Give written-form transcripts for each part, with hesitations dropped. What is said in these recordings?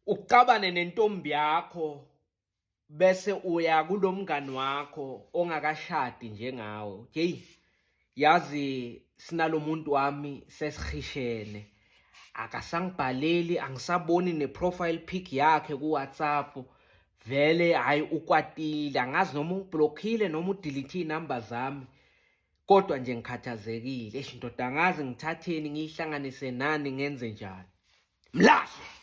Ucabane nentombi yakho bese uya kulomngani wakho ongakashadi njengawe. Hey, yazi sinalomuntu wami sesihishene. Akasangibhaleli, angisaboni ne-profile pic yakhe ku-WhatsApp. Vele hayi ukwatile, angazi noma ungiblockile noma udelete iy'namba zami. Kodwa nje ngikhathazekile. Eish ndoda angazi ngithatheni ngiyihlanganise nani ngenze njani. Mlahle.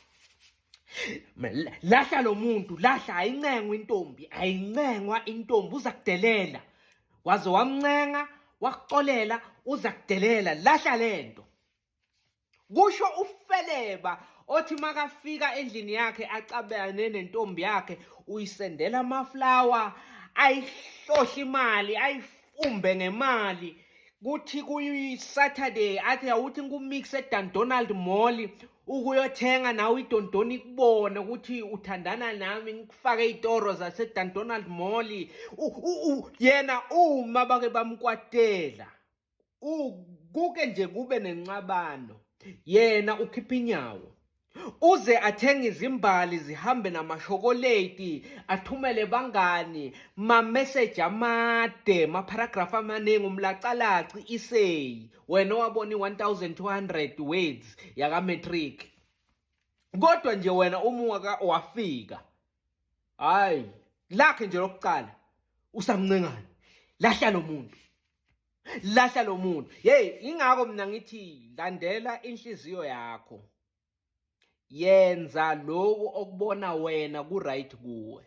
Lahla lo muntu, lahla ayincengwa intombi, ayincengwa intombi uza kudelela. Waze wamncenga, wakuxolela, uza kudelela, lahla lento. Kusho uFeleba othi makafika endlini yakhe acabane nentombi yakhe uyisendela amaflawa ayihlohle imali ayifumbe ngemali kuthi kuyi-Saturday athi awuthi ngikumix eDundonald Mall ukuyothenga nawe idondoni ikubone ukuthi uthandana nami ngikufake iy'toro zaseDundonald Mall yena uma bake bamkwatela kuke nje kube nenxabano yena ukhipha inyawo uze athenge izimbali zihambe namashokoleti athumele bangani ma-message amade ma-paragraph amaningi umlacalaci iseyi wena owabona i-1200 words yaka-matric kodwa nje wena uma wafika hayi lakhe nje lokuqala usamncengane lahla lo muntu lahla lo muntu hey ingakho mina ngithi landela inhliziyo yakho yenza lokhu okubona wena ku right kuwe.